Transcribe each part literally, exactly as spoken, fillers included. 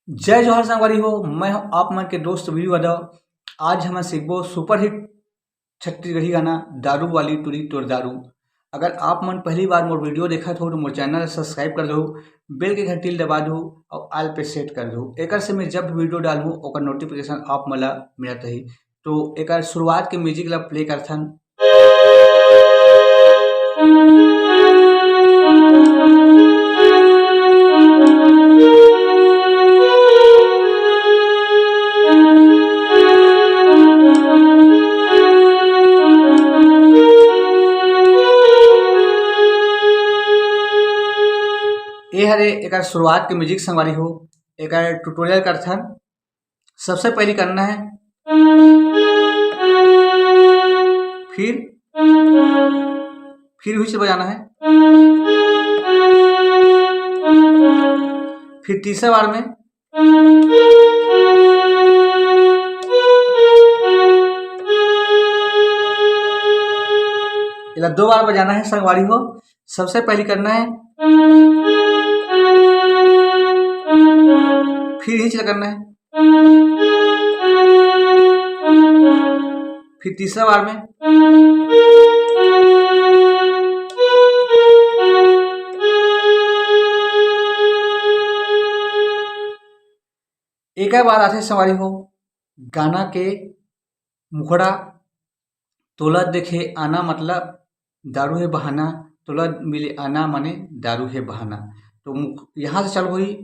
जय जोहार संगवारी हो, मैं हूं आप मन के दोस्त वीरू यादव। आज हमन सीखबो सुपरहिट छत्तीसगढ़ी गाना दारू वाली टुरी तोर दारू। अगर आप मन पहली बार मोर वीडियो देखत हो तो मोर चैनल सब्सक्राइब कर दो, बेल के घंटी ल दबा दो और ऑल पे सेट कर दो। एकर से मैं जब भी वीडियो डालूँ ओकर नोटिफिकेशन आप मन ला मिलत रही। तो एकर शुरुआत के म्यूजिक ला प्ले करथन। ए हरे एकर शुरुआत के म्यूजिक संगवारी हो। एकर ट्यूटोरियल करथन। सबसे पहले करना है, फिर फिर हुई से बजाना है, फिर तीसरा बार में, इला दो बार बजाना है संगवारी हो। सबसे पहले करना है, फिर हिच करना है, फिर तीसरा बार में। एक बार आथे संगवारी हो, गाना के मुखड़ा, तोला देखे आना मतलब दारू है बहाना, तोला मिले आना माने दारू है बहाना। तो मुख-, यहाँ से चालू हुई।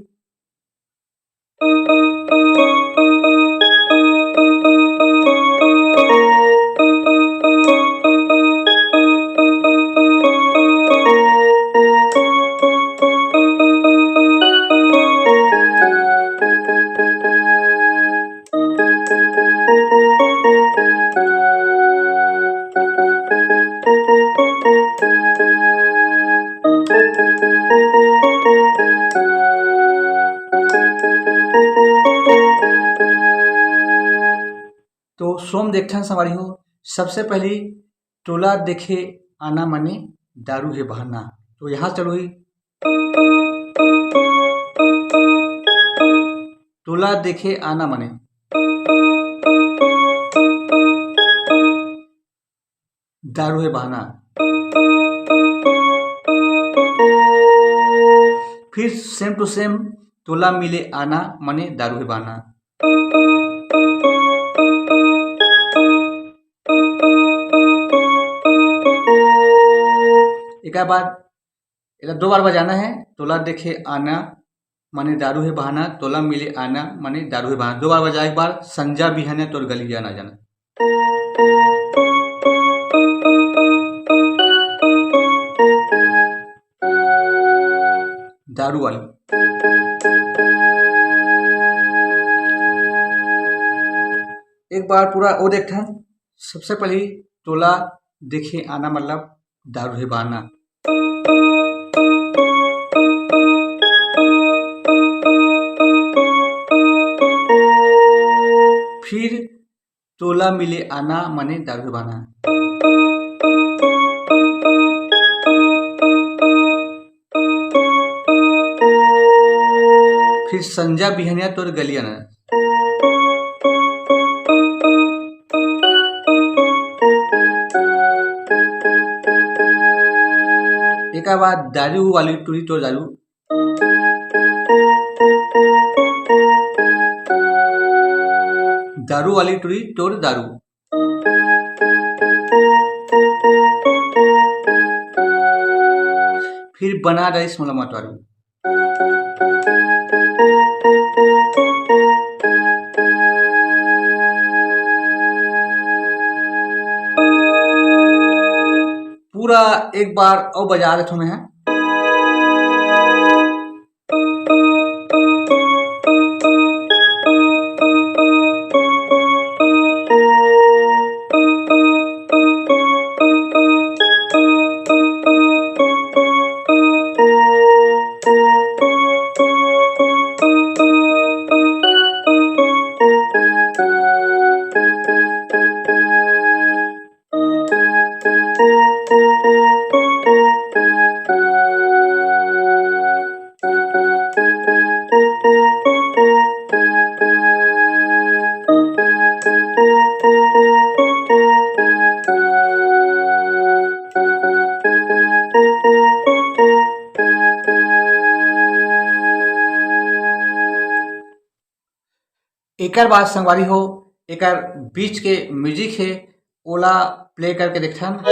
तो सोम देखथन संगवारी हो, सबसे पहली तोला देखे आना मने दारू हे बहाना। तो यहाँ चलो ही, तोला देखे आना मने दारू हे बहाना। फिर सेम टू सेम, तोला मिले आना मने दारू हे बहाना। एक बाद एला दो बार बजाना है। तोला देखे आना मने दारू हे बहाना, तोला मिले आना मने दारू हे बहाना। दो बार बजा, एक बार संजा बिहने तोर गलिया ना जाना। दारू वाली। एक बार पूरा वो देखथन। सबसे पहली तोला देखे आना मतलब दारू हे बहाना। फिर तोला मिले आना मने दारू हे बहाना। फिर संजा बिहनिया तोर गलिया ना। एक बाद दारू वाली टुरी तोर दारू। दारू वाली टुरी तोर दारू। फिर बना रईस मोला मतवारू। पूरा एक बार अउ बजा देथों मैं ह। एकर बाद संगवारी हो, एकर बीच के म्यूजिक हे, ओला प्ले करके देखथन।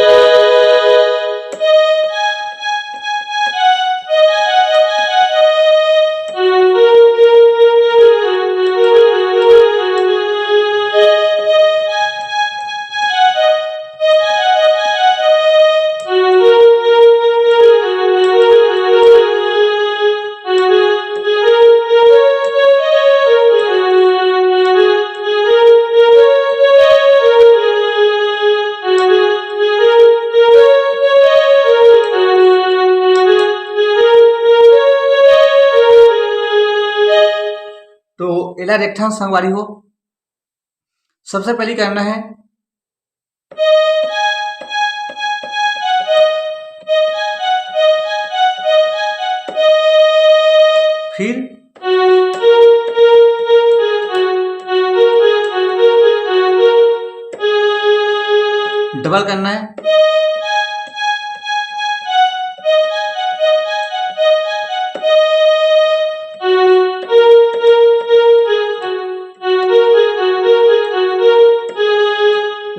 तो एला देखथन संगवारी हो, सबसे पहली करना है, फिर डबल करना है।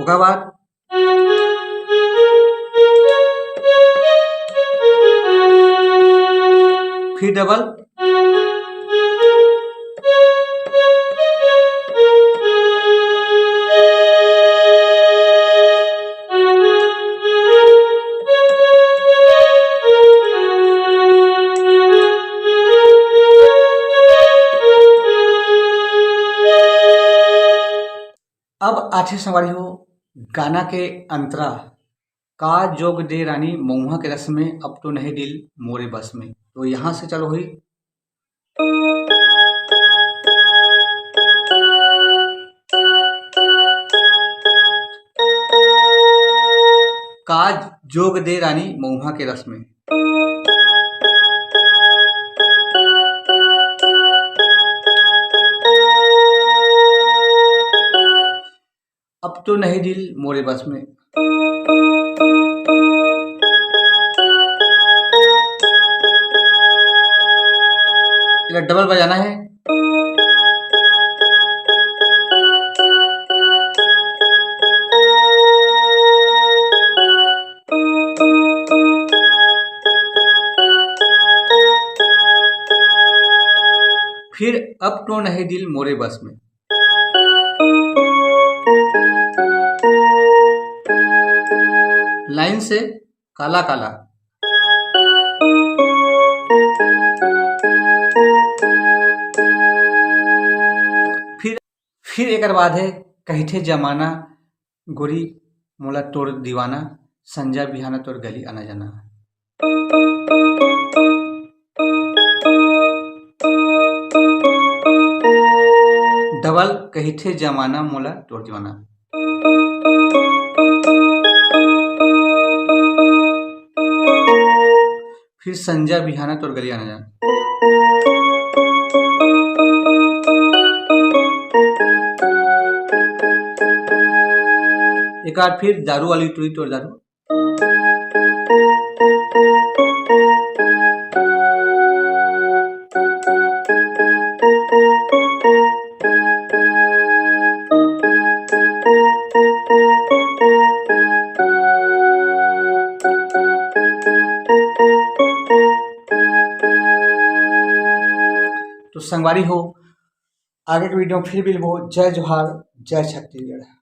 ओकर बाद फिर डबल। अब आथे संगवारी हो गाना के अंतरा, का जोग दे रानी महुआ के रस में, अब तो नहीं दिल मोरे बस में। तो यहाँ से चालू हुई। का जोग दे रानी महुआ के रस में। अब तो नहीं दिल मोरे बस में। एला डबल बजाना है। फिर अब तो नहीं दिल मोरे बस में। लाइन से काला काला। फिर, फिर एकर बाद है कहिथे जमाना, गोरी मोला तोर दीवाना, संजा बिहाना तोर गली आना जाना। डबल कहिथे जमाना मोला तोर दीवाना। फिर संजा बिहाना तोर गली आना जाना। एक बार फिर दारू वाली टुरी तोर दारू। तो संगवारी हो, आगे के वीडियो में फिर मिलबो। जय जोहार, जय छत्तीसगढ़।